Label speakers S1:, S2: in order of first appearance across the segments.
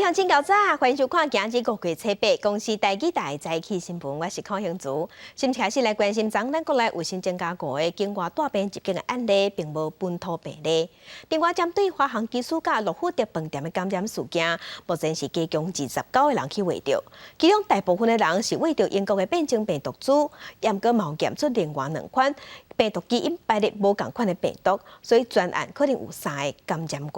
S1: 鄉親較早，歡迎收看今日五月初八公視台語台早起新聞，我是鄺興竹。先開始來關心，昨咱國內有新增加五个境外帶病入境的案例，並無本土病例。另外，針對華航機師佮諾富特飯店的感染事件，目前是加強29個人去穢著，其中大部分的人是穢著英國的變種病毒株，毋過嘛有檢出另外兩款病毒基因排列無仝款的病毒，所以全案可能有三个感染源。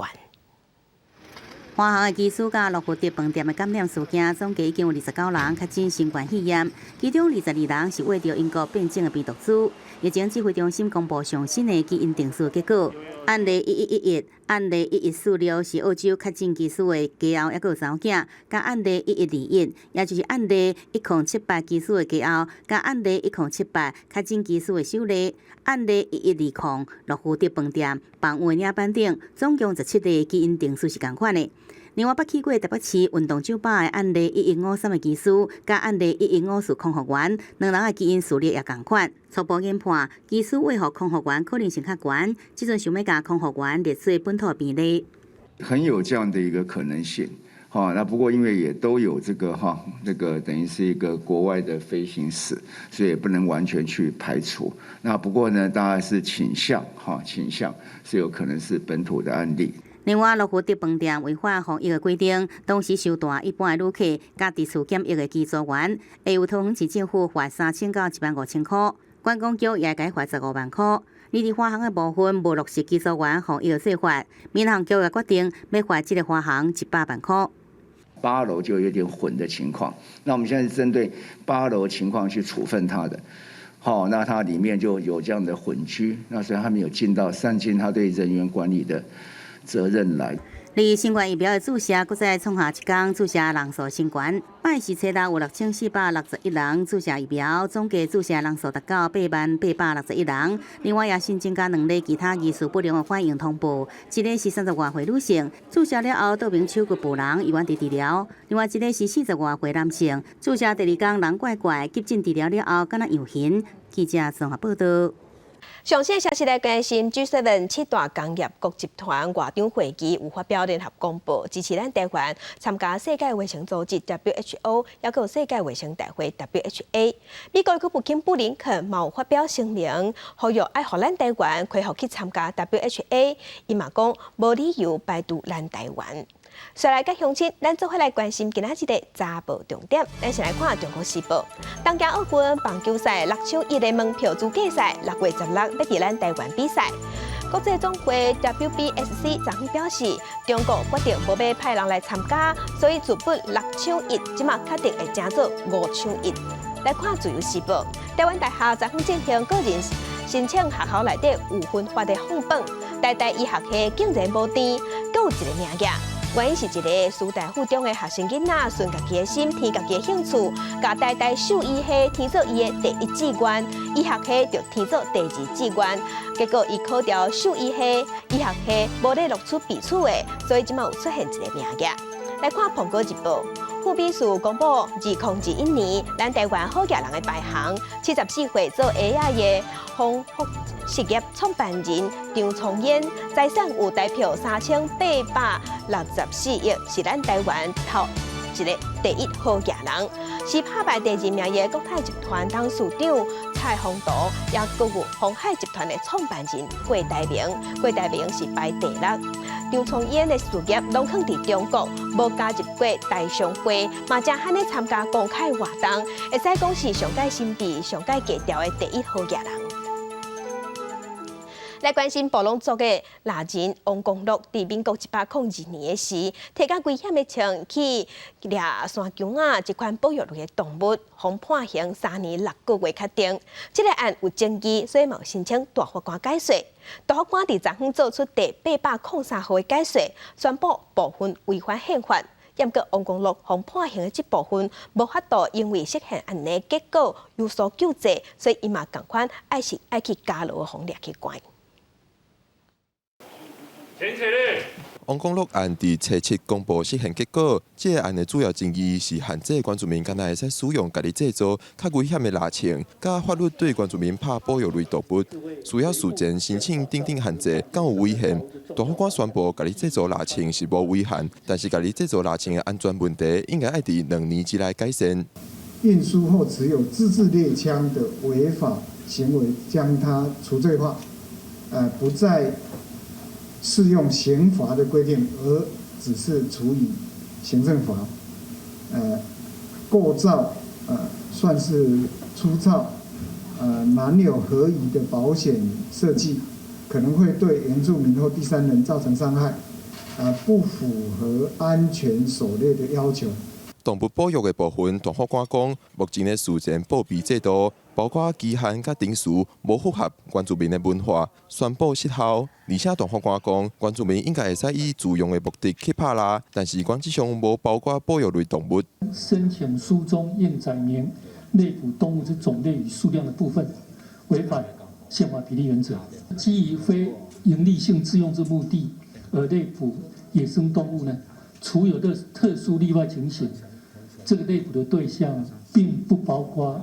S2: 華航的機師佮諾富特飯店的感染事件，總計已經有29人確診新冠肺炎，其中22人是穢著英國變種的病毒株。疫情指揮中心公布上新的基因定序結果，案例1111、案例1146是澳洲確診機師的家後，抑閣有查某囝，佮案例1121，也就是案例1078機師的家後，佮案例1078確診機師的小弟，案例1120諾富特飯店房務的領班等，總共17個基因定序是仝款的。另外，捌去過台北市運動酒吧的案例1153的機師，佮案例1154空服員，兩人的基因序列也仝款。初步研判，機師餵予空服員可能性較懸，這陣想欲共空服員列做本土病例。
S3: 很有這樣的一個可能性，哈，那不過因為也都有這個哈，這個等於是一個國外的飛行史，所以也不能完全去排除。那不過呢，當然是傾向哈，傾向是有可能是本土的案例。
S2: 另外，諾富特飯店違反防疫的規定，當時收帶一般的旅客佮佇厝檢疫的機組員，會由桃園市政府罰3000到15,000箍，觀光局也會共罰15萬箍。而佇華航的部分無落實機組員防疫的做法，民航局也決定欲罰這个華航100萬箍。
S3: 八樓就有點混的情況，那我們現在是針對八樓情況去處分他的。好，那它裡面就有這樣的混居，那所以他沒有盡到善盡他對人員管理的責任來。
S2: 而新冠疫苗的注射，閣再創下一工注射人數新高。拜四初六有6461人注射疫苗，總計注射人數達到80,861人。另外，也新增加兩例其他疑似不良的反應通報，一个是30外歲女性，注射了後倒爿手骨無人，醫院佇治療；另外一个是40外歲男性，注射第二工人怪怪，急診治療了後敢若陽形。記者綜合報道。
S1: 上新消息來關心，G7 七大工業國集團外長會議有發表聯合公報，支持咱台灣參加世界衛生組織 WHO，抑閣有世界衛生大會 WHA。美國國務卿布林肯嘛有發表聲明，呼籲愛予咱台灣恢復去參加 WHA。伊嘛講無理由排除咱台灣。紲來佮鄉親，咱做伙來關心今仔日的早報重點。咱先來看《中國時報》，東京奧運棒球賽六搶一的門票資格賽，6月16欲佇咱台灣比賽。國際總會 WBSC 昨昏表示，中國決定無欲派人來參加，所以日本六搶一，這馬確定會成做五搶一。來看《自由時報》，台灣大學昨昏進行個人申請學校內底有分發的放榜，台大醫學系竟然無填，閣有一个名額。原因是一个師大附中的學生囡仔，順家己的心，填家己的興趣，共台大獸醫系填做伊的第一志願，醫學系就填做第二志願。結果伊考著獸醫系、醫學系無咧錄取彼此的，所以這馬有出現一个名額。來看《蘋果日報》，富比士公布2021年咱台灣好額人的排行，74歲做 AI 的鴻福實業創辦人張聰燕，財產有台票3864億，是咱台灣頭一个第一好額人。是拍敗第二名的國泰集團董事長蔡宏圖，也閣有鴻海集團的創辦人郭台銘，郭台銘是排第六。張聰燕的事業攏囥佇中國，無加入過台商會，嘛誠罕咧參加公開活動，會使講是上蓋神秘、上蓋低調的第一好額人。來關心布朗族的獵人王公樂，佇民國102年的時，提佮危險的槍去掠山羌仔這款保育類的動物，予判刑3年6個月確定。這个案有爭議，所以嘛有申請大法官解說。大法官佇昨昏做出第803號的解說，宣布部分違反憲法。毋過王公樂予判刑的這部分，無法度因為釋憲案的結果有所救濟，所以伊嘛仝款愛是愛去監牢予掠去關。
S4: 請起立。王光樂案佇初七公布釋憲結果，這个案的主要爭議是限制原住民敢若會使使用家己製造較危險的獵槍，佮法律對原住民拍保育類動物，需要事前申請等等限制，敢有違憲？大法官宣布家己製造獵槍是無違憲，但是家己製造獵槍的安全問題應該愛佇2年之內改善。
S5: 運輸或持有自製獵槍的違法行為，將它除罪化，不再適用刑罰的規定，而只是處以行政罰。構造算是粗糙，難有合宜的保險設計，可能會對原住民或第三人造成傷害，不符合安全狩獵的要求。
S4: 動物保育的部分，大法官講，目前的事前報備制度，包括期限佮程序，無符合原住民的文化，宣布失效。而且大法官講，原住民應該會使以自用的目的去拍獵，但是原則上無包括保育類動物。
S6: 申請書中應載明獵捕動物之種類與數量的部分，違反憲法比例原則。基於非營利性自用之目的而獵捕野生動物呢，除有的特殊例外情形，這個獵捕的對象並不包括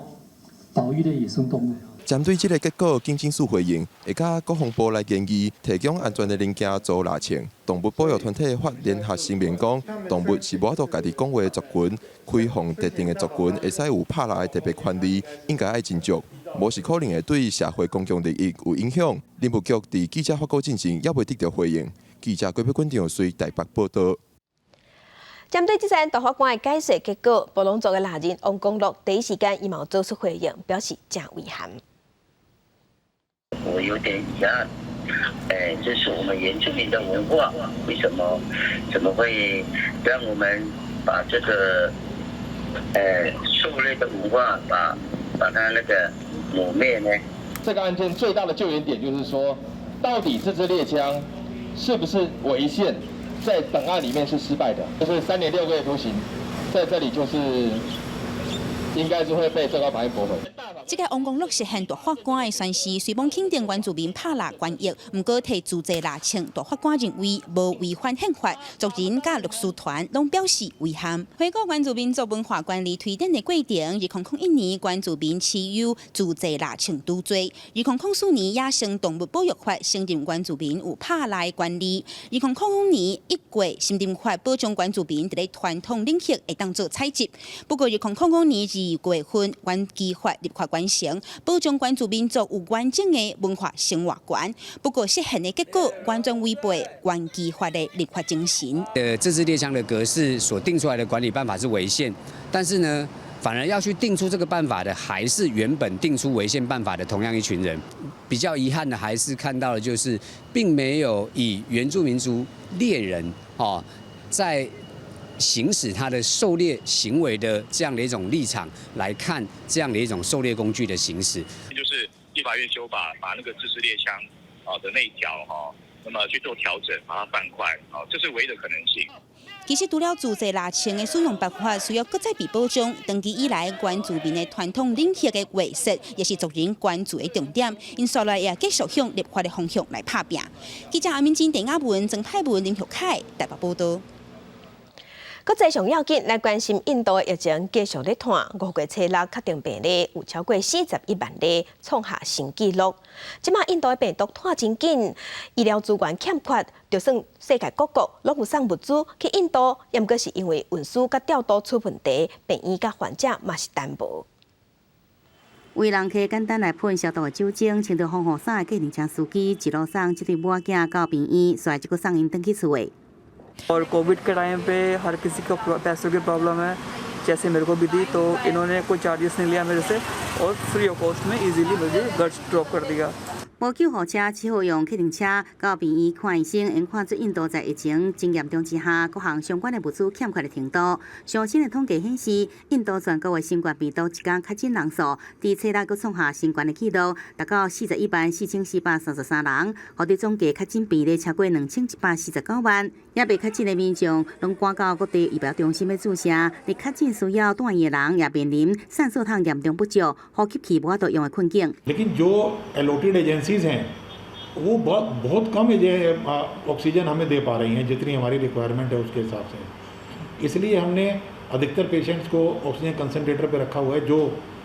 S6: 保育類野生動物。
S4: 針對這个結果，警政署回應會佮國防部來研議，提供安全的零件做獵槍。動物保育團體發聯合聲明講，動物是無法度家己講話的族群，開放特定的族群會使有拍獵的特別權利，應該愛斟酌，無是可能會對社會公共利益有影響。林務局佇記者發稿進前，猶未得著回應。記者郭碧君張隨台北報導。
S1: 針對這次大法官的解釋結果，布朗族的獵人王光樂第一時間伊嘛做出回應，表示誠遺憾。
S7: 我有點遺憾，哎，這是我們原住民的文化，為什麼怎麼會讓我們把這個，狩獵的文化把它那個抹滅呢？
S8: 這個案件最大的救援點就是說，到底這支獵槍是不是違憲？在本案裡面是失敗的，就是3年6個月徒刑，在這裡就是應該是會被最高法院駁回。
S9: 這个王光樂釋憲大法官的宣示，雖罔肯定原住民拍獵權益，毋過提自製獵槍，大法官認為無違反憲法，族人佮律師團攏表示遺憾。回顧原住民族文化權利推展的過程，2001年原住民持有自製獵槍除罪，2004年野生動物保育法承認原住民有拍獵的權利，2005年1月森林法保障原住民佇咧傳統領域會當做採集。不過2000年2月份原基法立法完成，保障原住民族有完整的文化生活權。不過釋憲的結果完全違背原基法的立法精神。
S10: 自製獵槍的格式所定出來的管理辦法是違憲，但是呢，反而要去定出這個辦法的，還是原本定出違憲辦法的同樣一群人。比較遺憾的，還是看到的就是，並沒有以原住民族獵人哦，在行使他的狩獵行為的這樣的一種立場來看，這樣的一種狩獵工具的行使，
S11: 就是立法院修法，把那個自製獵槍啊的那一條哈，那麼去做調整，把它放寬，啊，這是唯一的可能性。
S9: 其實除了自製獵槍的使用辦法需要閣再被保障，長期以來原住民的傳統領域的劃設，也是族人關注的重點。𪜶紲來也繼續向立法的方向來拍拚。記者阿敏珍、鄭亞文、曾泰文、林玉凱台北報導。
S1: 國際上要緊來關心印度的疫情繼續咧湠，5月初六確定病例有超過41萬例，創下新紀錄。這馬印度的病毒湠真緊，醫療資源欠缺，就算世界各國攏有送物資去印度，猶毋過是因為運輸佮調度出問題，病院佮患者嘛是單薄。
S2: 為人客簡單來噴消毒的酒精，穿著防護衫的計程車司機，一路送這對某仔囝到病院，煞閣送𪜶轉去厝的。
S12: और कोविड के टाइम पे हर किसी को पैसों की प्रॉब्लम है, जैसे मेरे को भी थी, तो इन्होंने कोई चार्जेस नहीं लिया मेरे से और free of cost में इजीली मुझे घर ड्रॉप कर दिया।
S2: 無救護車，只好用計程車到病院看醫生。𪜶看出印度在疫情真嚴重之下，各項相關的物資欠缺的程度。上新的統計顯示，印度全國的新冠病毒一工確診人數，佇初六閣創下新懸的紀錄，達到414,433人，予得總計確診病例超過2149萬。猶未確診的民眾，攏趕到各地醫療中心欲注射。佇確診需要住院的人，也面臨酸素桶嚴重不足、呼吸器無法度用的困境。
S13: लेकिन जो allotted agencies हैं वो बहुत बहुत कम ऑक्सीजन हमें दे पा रही हैं, जितनी हमारी रिक्वायरमेंट है उसके हिसाब से। इसलिए हमने अधिकतर पेशेंट्स को ऑक्सीजन कंसनट्रेटर पे रखा हुआ है, जो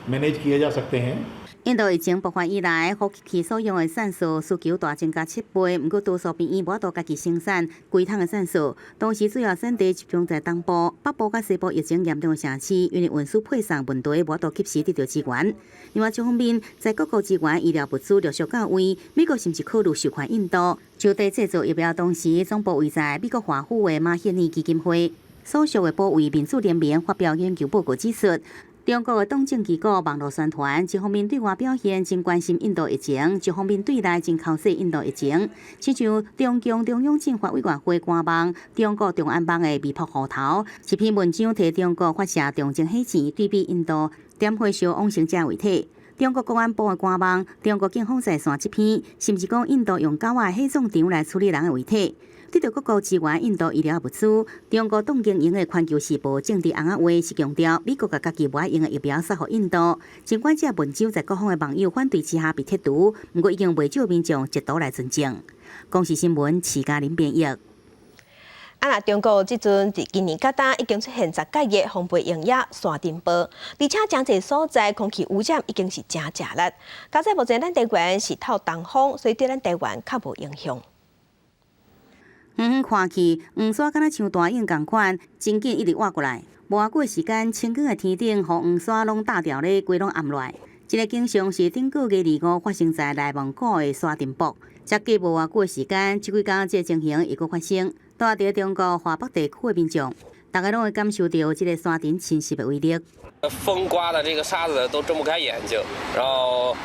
S13: मैनेज किए जा सकते हैं。
S2: 印度疫情爆發以來，呼吸器所用的酵素需求大增加7倍，毋過多數病院無法度家己生產規桶的酵素。當時主要產地集中在東部、北部佮西部疫情嚴重的城市，因為運輸配送問題，無法度及時得到支援。另外一方面，在各國支援醫療物資陸續到位，美國甚至考慮授權印度就地製造疫苗。當時總部位在美國華府的馬歇爾基金會所屬的保衛民主聯盟發表研究報告指出，中國的黨政機構網路宣傳，一方面對外表現真關心印度疫情，一方面對內真剾洗印度疫情。親像中共中央政法委員會官網、中國中安網的微博戶頭，一篇文章提中國發射長征火箭對比印度點火燒往生者遺體。中國公安部的官網、中國警方在線這篇，甚至講印度用狗仔火葬場來處理人的遺體。得到各國支援印度醫療物資，中國黨經營的《環球時報》政治尪仔話是強調美國共家己無愛用的疫苗送予印度。儘管這文章在各方的網友反對之下被剔除，毋過已經袂少民眾截圖來存證。公視新聞徐嘉玲編譯。
S1: 啊！若中國這陣佇今年到今已經出現10屆的風暴湧也沙塵暴，而且誠濟所在空氣污染已經是誠食力。佳哉目前咱台灣是透東風，所以對咱台灣較無影響。
S2: 遠遠看去，黃沙敢若像大蠅仝款，真緊一直倚過來。無偌久時間，晴光的天頂，予黃沙攏罩牢咧，規攏暗落來。這个景象是頂個月25發生在內蒙古的沙塵暴。才過無偌久時間，這幾工這个情形又閣發生，住佇中國華北地區的民眾，逐家攏會感受著這个沙塵侵襲的威力。
S14: 風颳的這個沙子都睜不開眼睛，然後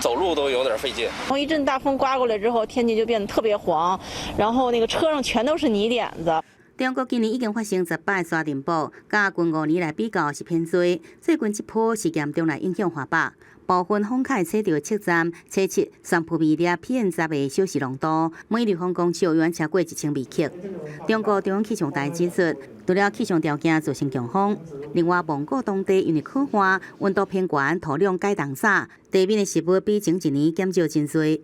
S14: 走路都有點費勁。
S15: 一陣大風颳過來之後，天氣就變得特別黃，然後那個車上全都是泥點子。
S2: 中國今年已經發生10擺沙塵暴，佮近5年來比較是偏濟。最近這波是嚴重來影響華北，部分風開測著七站測七懸浮微粒 PM10的小時濃度，每立方公尺遠超過1000微克。中國中央氣象台指出，除了氣象條件造成強風，另外蒙古當地因為洘旱，溫度偏懸，土壤解凍早，地面的食物比前一年減少真濟。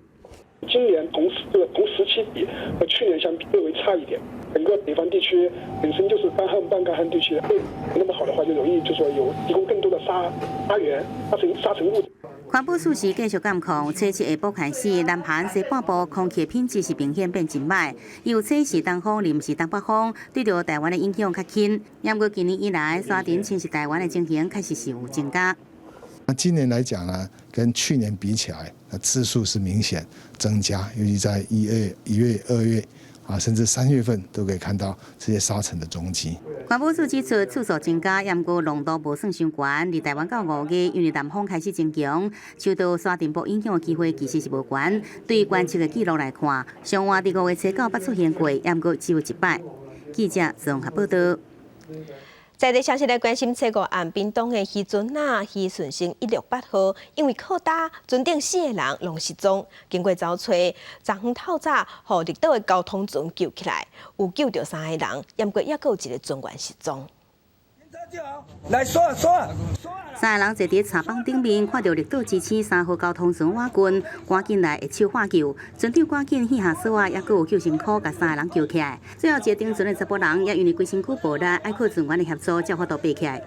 S16: 今年同時期比和去年相比略微差一點。整個北方地區本身就是乾旱半乾旱地區，沒那麼好的話，就容易就說有提供更多的沙源、沙塵物。
S2: 環保署是繼續監控，初七下晡開始，南韓西半部空氣品質是明顯變真䆀，又測是東風，臨時東北風，對著台灣的影響較輕。不過今年以來，沙塵侵襲台灣的情形確實是有增加。
S17: 那今年來講呢，跟去年比起來，那次數是明顯增加，尤其在1月、2月啊，甚至3月份都可以看到這些沙塵的蹤跡。
S2: 環保署指出，次數增加，毋過濃度無算傷懸。佇台灣到5月，因為南風開始增強，受到沙塵暴影響的機會其實是無懸。對觀測的記錄來看，上晚佇5月初9捌出現過，毋過只有一擺。記者綜合報道。
S1: 在地消息來關心，初五暗屏東的漁船仔，漁順生168號，因為靠礁，船頂四個人攏失蹤。經過走揣，昨昏透早，予綠島的交通船救起來，有救著三个人，毋過猶閣有一个船員失蹤。
S18: 來刷刷。
S2: 三个人坐佇柴枋頂面，看著綠島之星3號交通船倚近，趕緊來下手喝救。船長趕緊卸下索仔，猶閣有救生箍，共三個人救起來。最後一个登船的查埔人也因為規身軀無力，愛靠船員的協助，才有法度爬起來。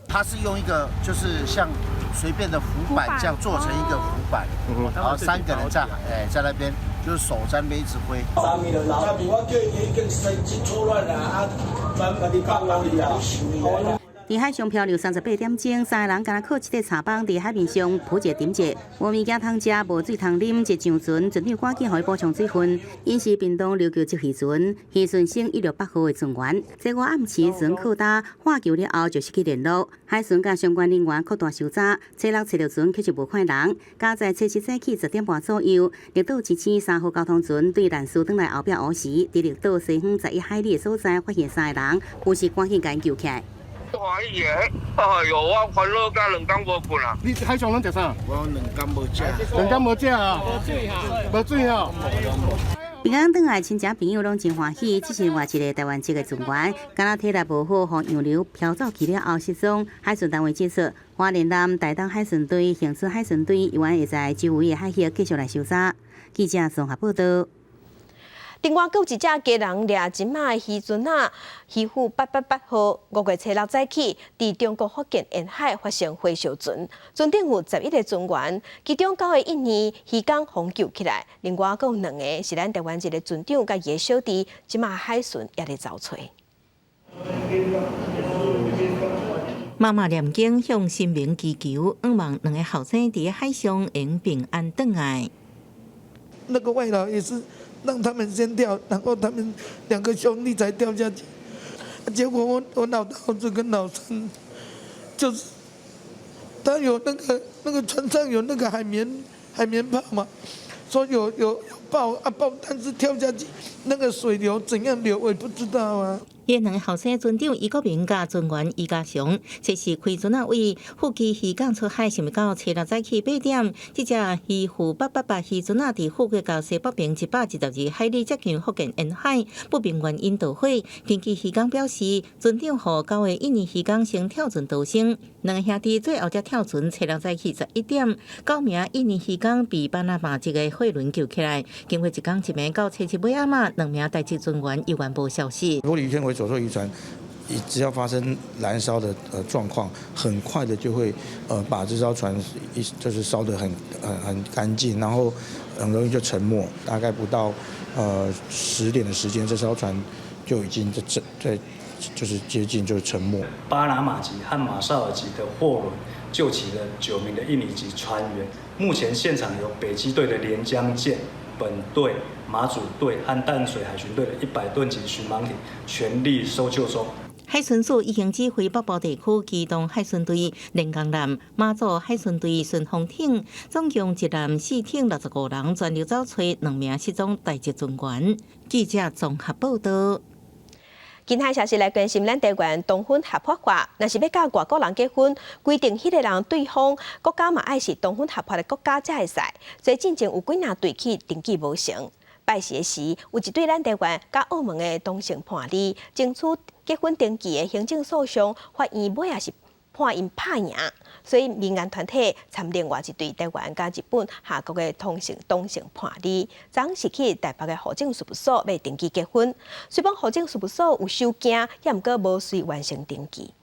S19: 他是用一個就是像隨便的浮板這樣做成一個浮板，然後三個人在那邊，就是手在那邊一直揮。
S18: 我叫伊已經神經錯亂啦，啊，咱家己放人去啊。
S2: 佇海上漂流38點鐘，三個人干焦靠這塊柴枋佇海面上浮一點者，無物件通食，無水通啉，一上船，船長趕緊予伊補充水分。𪜶是屏東琉球籍漁船，漁順生168號的船員。這個暗時船靠礁，喝救了後就失去聯絡。海巡佮相關人員擴大搜查，初六揣著船卻是無看人。佳哉初七早起10點半左右，綠島之星3號交通船對蘭嶼轉來後壁湖時，佇綠島西方11海里的所在發現三个人，有時趕緊共𪜶救起來。
S20: 歡喜的，哎喲，我煩惱甲2工無睏啊！
S21: 你海上攏食啥？
S19: 我兩工無食。
S21: 兩工無食啊？無水哈？無水吼。
S2: 平安轉來，親戚朋友攏真歡喜。這是另外一个台灣籍的船員，敢若體力無好，予洋流飄走去了後失蹤。海巡單位指出，花蓮艦、台東海巡隊、恆春海巡隊，猶原會在周圍的海域繼續來搜查。記者綜合報道。
S1: 另外，閣有一隻家人掠金馬的漁船仔，漁夫888號，5月初六早起，佇中國福建沿海發生火燒船，船頂有11個船員，其中九個印尼漁工予救起來，另外閣有兩个是咱台灣一个船長佮伊的小弟，這馬海巡也咧找揣。
S21: 媽媽念經向神明祈求，向望兩个後生佇海上會平安轉來。
S22: 那個外勞也是讓他們先跳，然後他們兩個兄弟才跳下去。結果我老大兒子跟老三，就是他有那個船上有那個海綿炮嘛，說有爆啊爆，但是跳下去那個水流怎樣流，我也不知道啊。
S21: 彼兩个後生船長余國明佮船員余家雄，這是開船仔為富基漁港出海，想欲到初六早起8點，這隻漁夫888漁船仔佇富國島西北邊122海里接近福建沿海，不明原因導火。根據漁港表示，船長予九个印尼漁工先跳船逃生，兩个兄弟最後才跳船。初六早起11點，九名印尼漁工被巴拿馬籍的貨輪救起來。經過一工一暝到初七尾暗仔，兩名台籍船員猶原無消息。
S23: 玻璃纖維所述漁船，只要發生燃燒的狀況，很快的就會把這艘船一就是燒得很乾淨，然後很容易就沉沒。大概不到10點的時間，這艘船就已經在就是接近就沉沒。
S24: 巴拿馬籍和馬紹爾籍的貨輪救起了9名的印尼籍船員。目前現場有北基隊的連江艦、本隊、馬祖隊和淡水海巡隊的100噸級巡防艇全力搜救中。
S21: 海巡署已經指揮北部地區機動海巡隊、連江艦、馬祖海巡隊順風艇，總共一艦四艇65人，全力找揣兩名失蹤台籍船員。記者綜合報道。
S1: 今仔消息來關心咱台灣同婚合法化，若是欲佮外國人結婚，規定彼个人對方國家嘛愛是同婚合法的國家才會使。所以進前有幾若對去登記無成。拜四時，有一對咱台灣佮澳門的同性伴侶爭取結婚登記的行政訴訟，法院尾仔是判𪜶拍贏，所以民間團體參另外一對台灣佮日本縖國的同性伴侶，昨是去台北的戶政事務所欲登記結婚，雖講戶政事務所有收件，也毋過無隨完成登記。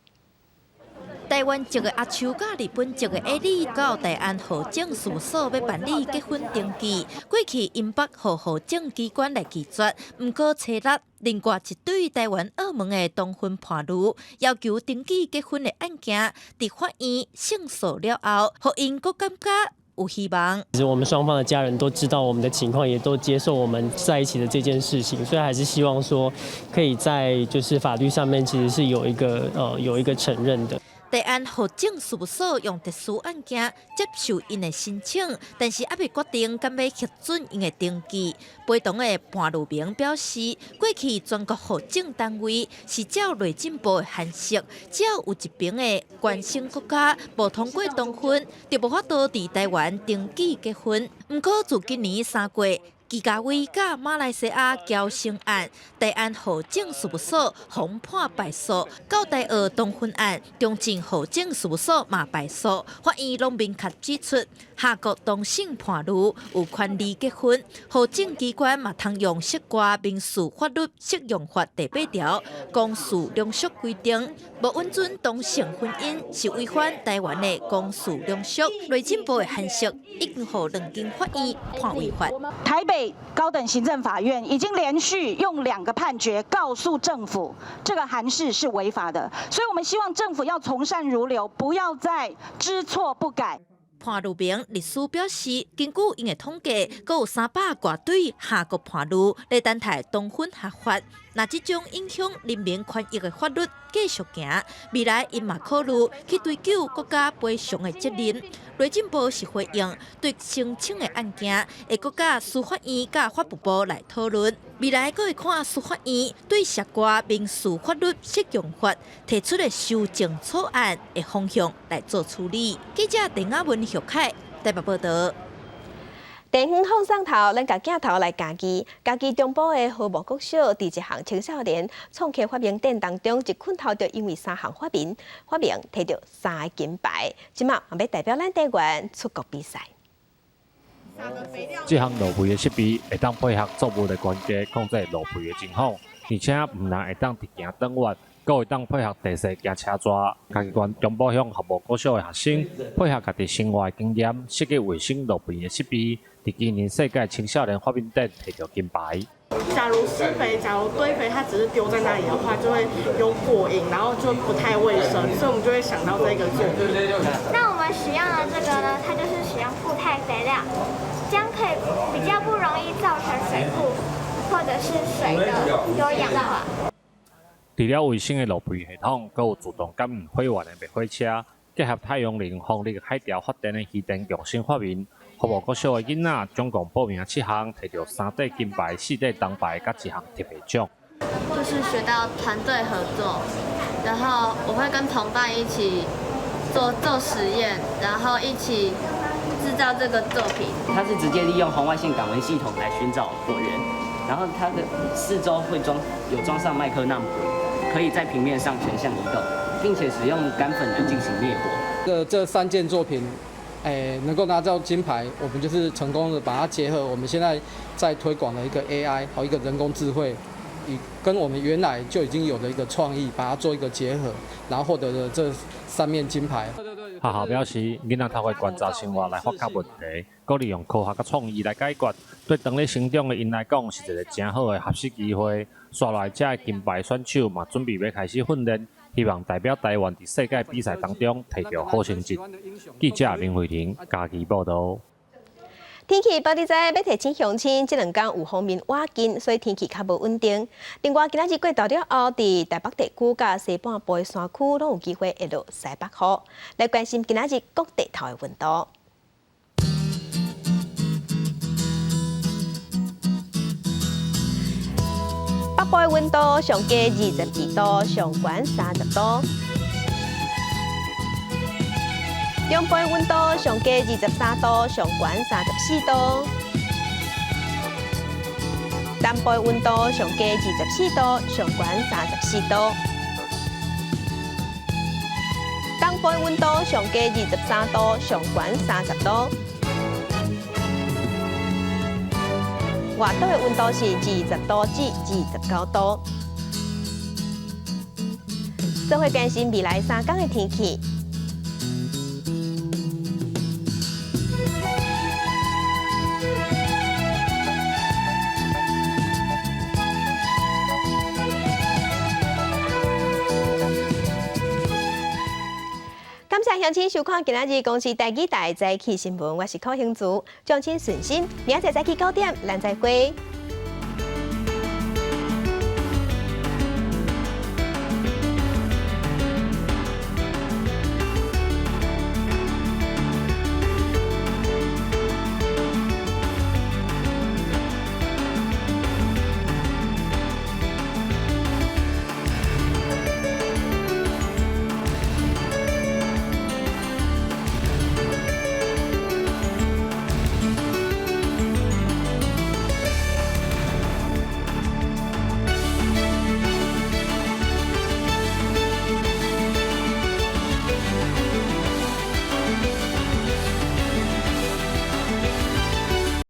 S25: 台灣籍的阿秋佮日本籍的艾莉到大安戶政事務所欲辦理結婚登記，過去𪜶捌予戶政機關來拒絕，毋過初六另外一對台灣澳門的同婚伴侶要求登記結婚的案件，佇法院勝訴了後，予𪜶閣感覺有希望。
S26: 其實我們雙方的家人都知道我們的情況，也都接受我們在一起的這件事情，所以還是希望說可以在就是法律上面其實是有一個承認的。
S25: 大安戶政事務所用特殊案件接受𪜶的申請，但是猶未決定敢欲核准𪜶的登記。陪同的伴侶明表示，過去全國戶政單位是照內政部的函釋，只要有一邊的關係國家無通過同婚，就無法度佇台灣登記結婚。毋過自今年3月，祁家威佮馬來西亞僑生案，大安戶政事務所予判敗訴，到台澳同婚案，中正戶政事務所嘛敗訴，法院攏明確指出，縖國同性伴侶有權利結婚，戶政機關嘛通用釋掛民事法律適用法第8條，公序良俗規定，無允准同性婚姻是違反台灣的公序良俗。內政部的函釋已經予兩間法院判違法。
S27: 台北高等行政法院已經連續用兩個判決告訴政府，這個函釋是違法的，所以我們希望政府要從善如流，不要再知錯不改。
S25: 潘如明律師表示，根據𪜶的統計，閣有300外對縖國伴侶咧等待同婚合法。若這種影響人民權益的法律繼續行，未來𪜶嘛考慮去追究國家賠償的責任。內政部是回應對申請的案件，會閣佮司法院佮法務部來討論。未來閣會看司法院對釋掛民事法律適用法提出的修正草案的方向來做處理。記者鄧亞文、許凱台北報道。
S1: 電遠放送頭，咱共鏡頭來嘉義，嘉義中部的和睦國小，佇一項青少年創客發明展當中，一拳頭就因為三項發明，提著三个金牌，這馬嘛欲代表咱台灣出國比賽。
S3: 這項落肥的設備會當配合作物的關係控制落肥的情況，而且毋但會當直行轉彎，閣會當配合地勢行車逝。嘉義縣中部鄉和睦國小的學生配合家己生活的經驗，設計衛星落肥的設備，佇今年世界青少年發明展提著金牌。
S4: 假如施肥，假如堆肥，它只是丟在那裡的話，就會有果蠅，然後就不太衛生，所以我們就會想到這個作品。
S5: 那我們使用的這個呢，它就是使用固態肥料，這樣可以比較不容易造成水庫或者是水的優氧化。
S3: 除了衛星的落肥系統，閣有自動感應火源的滅火車，結合太陽能、風力、海潮發電的漁電共生發明。和睦國小的囡仔總共報名七項，提著三塊金牌、四塊銅牌，佮一項特別獎。
S6: 就是學到團隊合作，然後我會跟同伴一起做做實驗，然後一起製造這個作品。
S7: 它是直接利用紅外線感溫系統來尋找火源，然後它的四周會裝上麥克納姆，可以在平面上全向移動，並且使用乾粉來進行滅火。
S8: 這三件作品，能夠拿到金牌，我們就是成功的把它結合我們現在在推廣的一個 AI 和一個人工智慧，以跟我們原來就已經有的一個創意，把它做一個結合，然後獲得了這三面金牌。
S3: 學校表示，囡仔透過觀察生活來發覺問題，閣利用科學佮創意來解決，對當咧成長的𪜶來講是一個誠好的學習機會。紲落來，這个金牌選手嘛，準備欲開始訓練，希望代表台灣佇世界比賽當中提著好成績。記者林慧婷嘉義報導。
S1: 天氣報你知，欲提醒鄉親，這兩工有鋒面倚近，所以天氣較無穩定。另外，今仔日過晝了後，佇台北地區佮西半部的山區，攏有機會會落西北雨。來關心今仔日各地頭的溫度。北部的溫度上低22度，上懸30度。中部的溫度上低23度，上懸34度。南部的溫度上低24度，上懸34度。東部的溫度上低23度，上懸30度。外島的溫度是20度至29度。做伙關心未來三工的天氣。感謝鄉親收看今仔日公視台語台早起新聞，我是柯興竹，祝親順心，明仔載早起9點，咱再會。